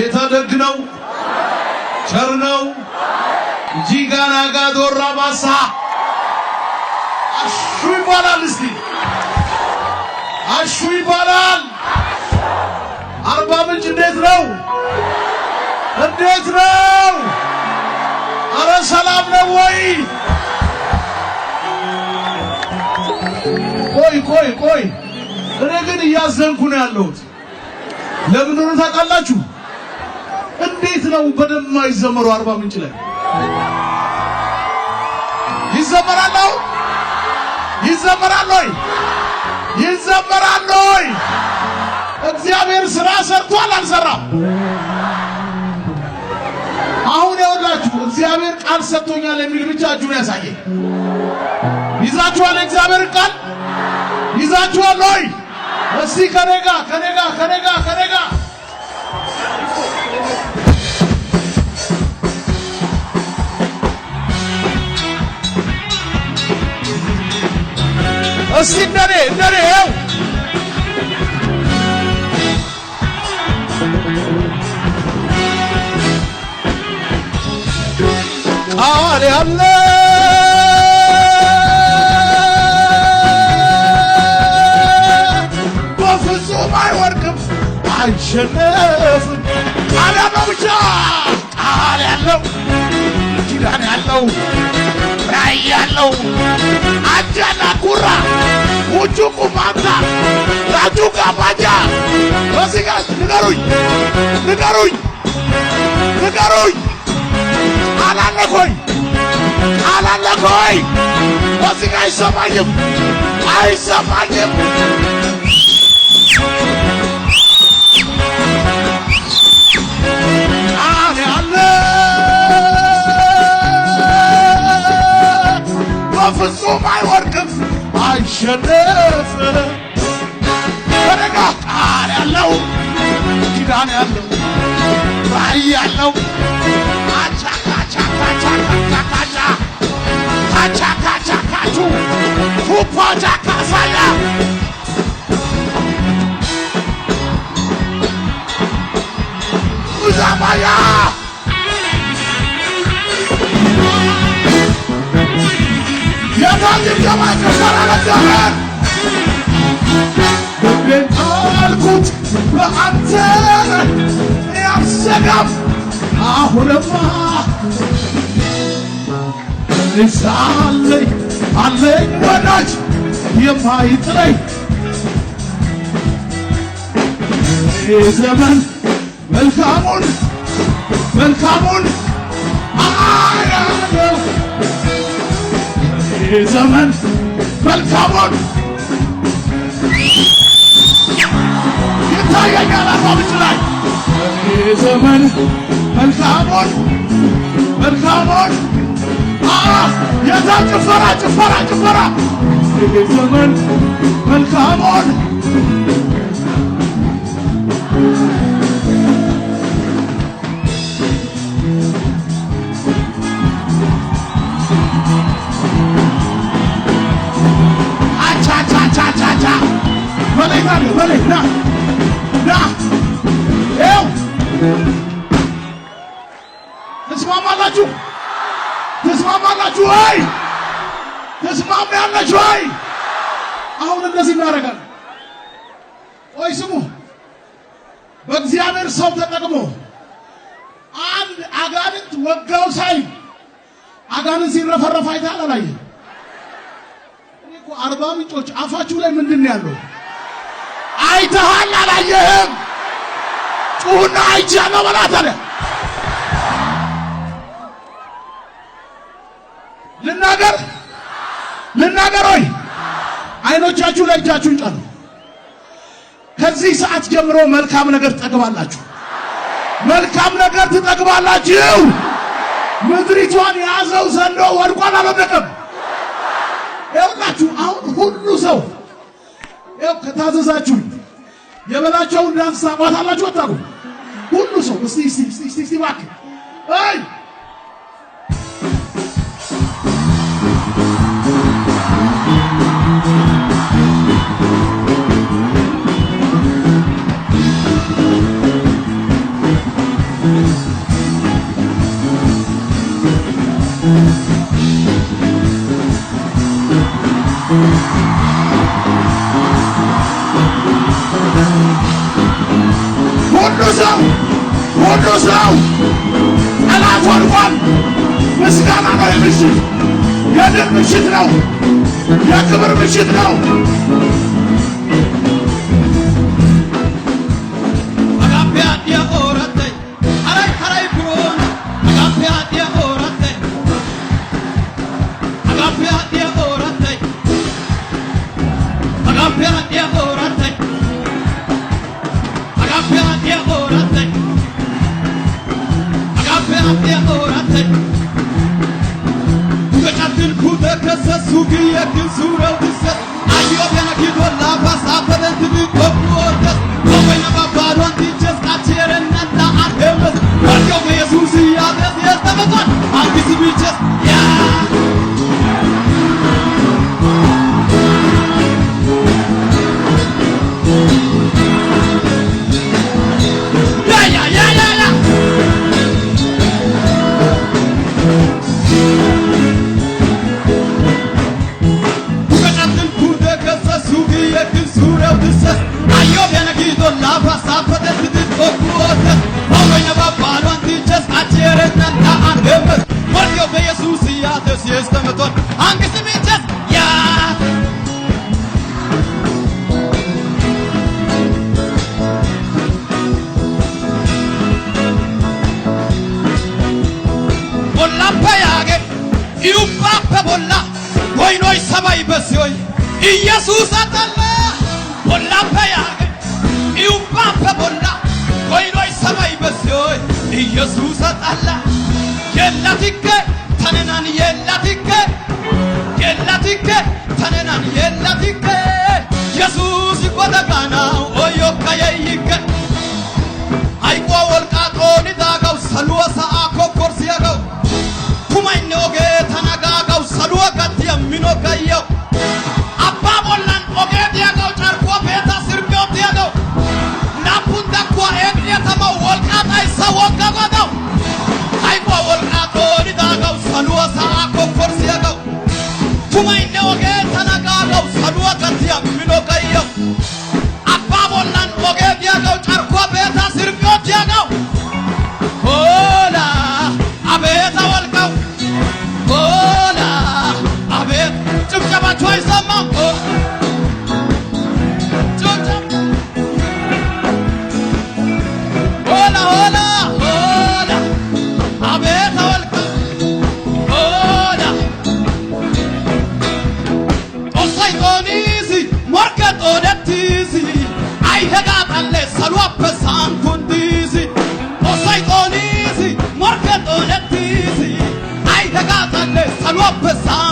ጌታ ደግ ነው፣ ቸር ነው። ጂጋናጋ ዶራ ባሳ አሹ ይባላል። እስቲ አሹ ይባላል። አርባ ምንጭ እንዴት ነው? እንዴት ነው? አረ ሰላም ነው ወይ? ቆይ ቆይ ቆይ፣ እኔ ግን እያዘንኩ ነው ያለሁት። ለምን ሆነ ታውቃላችሁ? እንዴት ነው በደንብ የማይዘመሩ? አርባ ምንጭ ላይ ይዘመራል? አሁን ይዘመራል ወይ? ይዘመራል ወይ? እግዚአብሔር ስራ ሰርቷል አልሰራም? አሁን ያውላችሁ እግዚአብሔር ቃል ሰጥቶኛል የሚል ብቻ እጁን ያሳየኝ። ይዛችኋል? እግዚአብሔር ቃል ይዛችኋል ወይ? እስቲ ከኔ ጋር፣ ከኔ ጋር፣ ከኔ ጋር፣ ከኔ ጋር። እስቲ እንደኔ እንደኔ ይኸው። ቃል ያለ በፍጹም አይወድቅም፣ አይሸነፍም። ቃል ያለው ብቻ፣ ቃል ያለው፣ ኪዳን ያለው፣ ራእይ ያለው፣ አጃና ኩራ ውጩቁ ማታ ራጁ ጋባጃ በዚህ ጋር ንገሩኝ፣ ንገሩኝ፣ ንገሩኝ። ቃል አለ ኮይ፣ ቃል አለ ኮይ። በዚህ ጋር አይሰማኝም፣ አይሰማኝም። ቃል ያለ በፍጹም አይወድቅም፣ አይሸነፍም። በደጋ ቃል ያለው፣ ኪዳን ያለው፣ ራእይ ያለው፣ አቻ ካቻ ካቻ ካቻ ካቻ ካቻ ካቻ ካቹ ፉፓቻ ካሳያ ዛባያ። የታል ጭብጨባ? ጭፈራ ለእግዚአብሔር። ልቤን ጣልኩት በአንተ፣ እኔ አልሰጋም። አሁንማ እኔስ አለኝ፣ አለኝ ወዳጅ የማይጥለኝ። ይህ ዘመን መልካሙን መልካሙን አያለው። ይህ ዘመን መልካሙን ይታየኛል። አርባ ምንጭ ላይ ይህ ዘመን መልካሙን መልካሙን የዛ ጭፈራ ጭፈራ ጭፈራ። ይህ ዘመን መልካሙን። አቻቻቻቻቻ በላይ ና በላይ ና ና ይኸው። ትስማማላችሁ? ትስማማላችሁ ወይ? ትስማሚያለችሁ ወይ? አሁን እንደዚህ እናደርጋለን። ቆይ ስሙ። በእግዚአብሔር ሰው ተጠቅሞ አንድ አጋንንት ወጋው ሳይ አጋንንት ሲረፈረፍ አይተሃል አላየህም? እኔ እኮ አርባ ምንጮች አፋችሁ ላይ ምንድን ነው ያለው? አይተሃል አላየህም? ጩሁና አይቻለሁ በላት ታዲያ። ልናገር ልናገር ወይ? አይኖቻችሁ ላይ እጃችሁን ጫኑ። ከዚህ ሰዓት ጀምሮ መልካም ነገር ትጠግባላችሁ። መልካም ነገር ትጠግባላችሁ። ምድሪቷን የያዘው ዘንዶ ወድቋል አልወደቀም? ይኸውላችሁ አሁን ሁሉ ሰው ይኸው ከታዘዛችሁኝ የበላቸውን ዳንስ ታቋታላችሁ አታውቁም? ሁሉ ሰው እስቲ እስቲ እስቲ እስቲ እስቲ እባክህ አይ። ቅዱስ ነው። ጠላት ወድቋል። ምስጋና ነው። የምሽት የድል ምሽት ነው። የክብር ምሽት ነው። Hagaappe aadhdhiya oorattay haray haray biroona. Hagaappe aadhdhiya oorattay. Hagaappe aadhdhiya oorattay. Hagaappe aadhdhiya oorattay. Hagaappe aadhdhiya oorattay. Hagaappe aadhdhiya oorattay. Duge ከሰሱ ግየግን ሱረው ድሰት አዮቤነ ጊዶ ላባስ አበበንትቢ ቆቁ ወደስ ቆቆይነ ባባዶን ቲቸስ ቃቼረነና አንሄመስ ወርዮ በኢየሱስ ያደስ የስተመቷል አንዲስ ቢቸስ ያ ያ ያ ያ ያ ያ ያ bollappe yaage i ubbaappe bolla goynoy sabay bessiyoy Iyesuusa xalla. Bollappe yaage i ubbaappe bolla goynoy sabay bessiyoy Iyesuusa xalla. Yeellatikke ta nenan, yeellatikke, yeellatikke ta nenan, yeellatikke. Yesuusi goda gaanawu oyyokka yayyikke. Hayquwa wolqqaa xoonidaagawu, saluwa sa'aa kokkorssiyagawu, tumaynne ogee tana gaagawu, saluwa gattiya mino gayyawu, abbaa bollan ogee diyagawu, carkkuwa beetaa sirphi oottiyagawu, laappun dakkuwa eexxiya tamawu wolqqaa xayssa wogga godawu, hayquwa wolqqaa xoonidaagawu, saluwa sa'aa kokkorssiyagawu, tumaynne ogee tana gaagawu, saluwa gattiya mino gayyawu, abbaa bollan ogee diyagawu, carkkuwa beetaa sirphi oottiyagawu, hoola አቤት አወልቀው ሆላ አቤት። ጭብጨባችሁ አይሰማም። ኦ፣ ጭብጨባ ሆላ ሆላ ሆላ አቤት አወልቀው ሆላ። Xoossay xooniisi, morkke xoonettiisi, ay hegaa xallee, saluwappe sa'an kunddiisi. Xoossay xooniisi, morkke xoonettiisi, ay hegaa xallee, saluwappe sa'an